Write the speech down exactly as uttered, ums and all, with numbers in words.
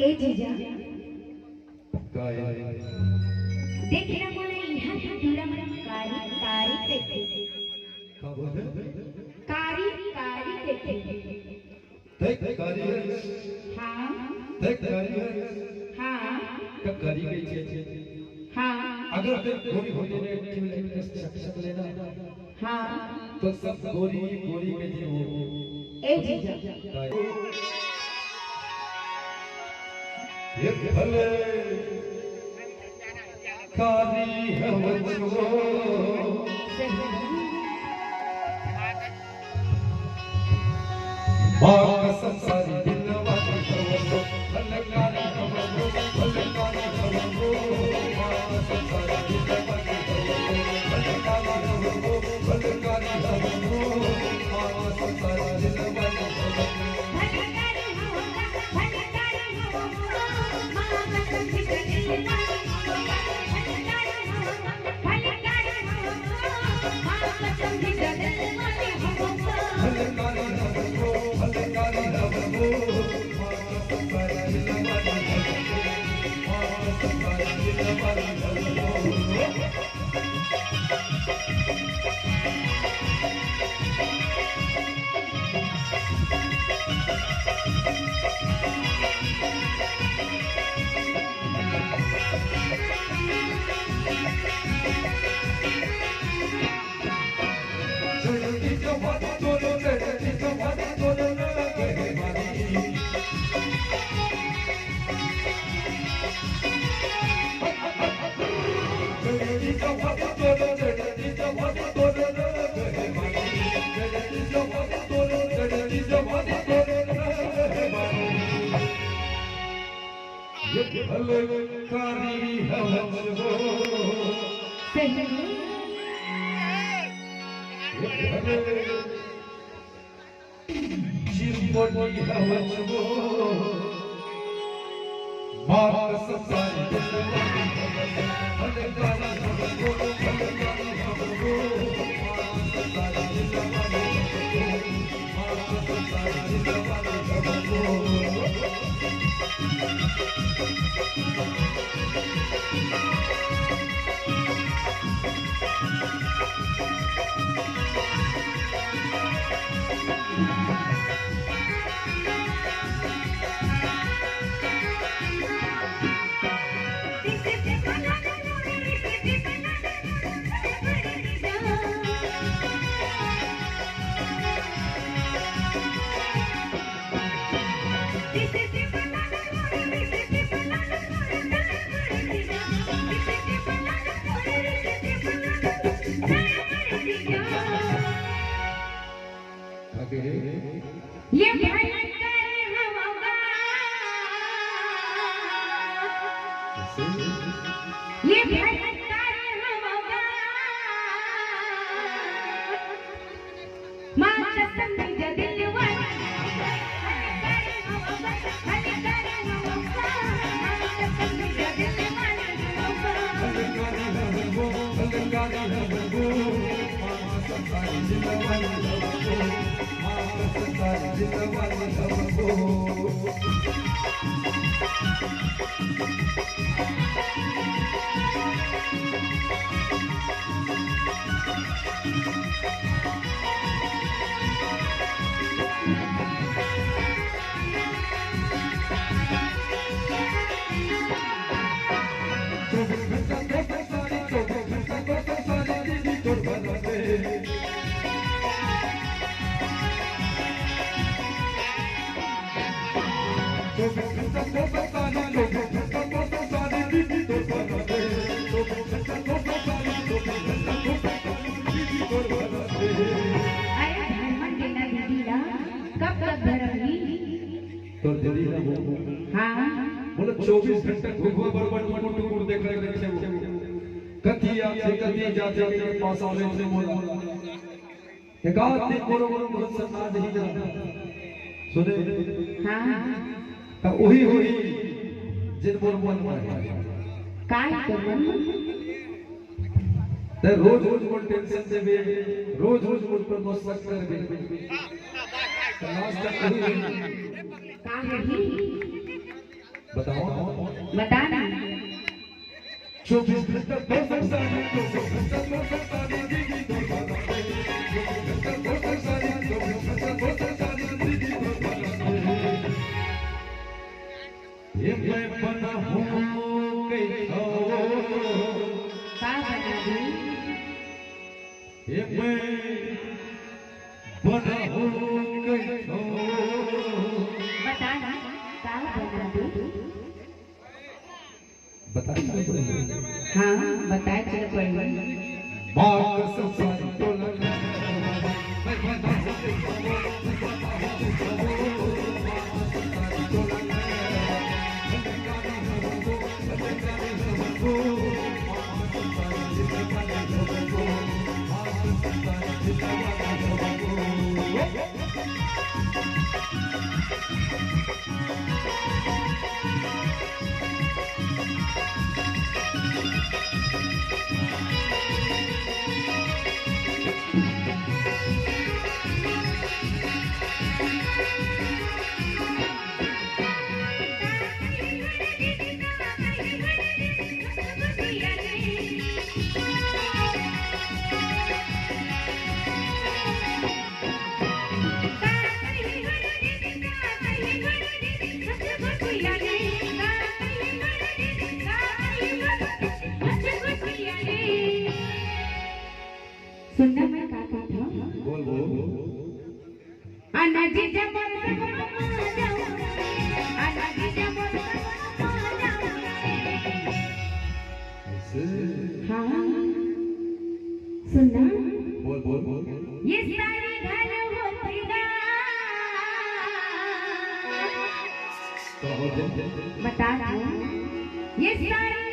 ए जीजा, का हे? देख ना मोला इहाँ के टूरा मन कारी, कारी कहिथे। का बोलथे? कारी, कारी कहिथे। देख, कारी हे। हाँ। देख, कारी हे। हाँ। का कारी कहिथे? हाँ। अगर देख गोरी होती ने, खिल खिल के चक चक लेना। हाँ। तो सब गोरी, गोरी कहिथे वो। ए जीजा। ये भले कारी हवस वो। माँ कसम सारी दिलवा की हवस वो। भले कारी हवस वो, भले कारी हवस वो। माँ कसम सारी दिलवा की हवस वो। भले कारी हवस वो, भले कारी हवस वो। माँ कसम सारी दिलवा की हवस वो। ये भले कारी हवस वो। सही में। ये भले चिरपटी हवस वो। माँ कसम सारी दिलवा की हवस। भले कारी हवस वो, भले कारी हवस वो। माँ कसम सारी दिलवा की हवस वो। ये भयंकर हवा। ये भयंकर हवा। माँ कसम, दिलवा। अरे धर्मन देना दीदी ला, कब तक धरम ही? तोर दीदी ला वो। हाँ। बोलो चौबीस घंटा घुघुआ बरोबर टुकुर टुकुर देख रहे थे वो। कति आथे, कति जाथे, के पास आ रहे थे बोला। एक आध दिन मोरो मोरो मोरो सन्ना नहीं जा। सुने? हाँ। त उही होही, जिन मोर मन में। काय कर मन में? ते रोज रोज मोर टेंशन देबे, रोज रोज मोर पर मोर शक करबे। त लास्ट तक उही होही। का होही? बताओ। बता ना। चौबीस घंटा दो सौ साड़ी, चौबीस घंटा दो सौ साड़ी, दीदी दो सौ साड़ी, चौबीस घंटा दो सौ साड़ी, चौबीस घंटा दो सौ साड़ी, दीदी दो सौ साड़ी। ये मैं बना हूँ कई हो। का बना दी? ये मैं बना हूँ कई हो। बता ना, का बना दी? बता ना। हाँ, बताए चल पड़ी। बात सच्चाई तो लगा। सुनना, मैं का कहत हूँ। बोल, बोल। आना जीजा मोर संग मा जाओ, आना जीजा मोर संग मा जाओ। ऐसे। हाँ, सुनना। बोल, बोल, बोल। ये सारी घर हो तेरा। का होथे? बता दो। ये सारी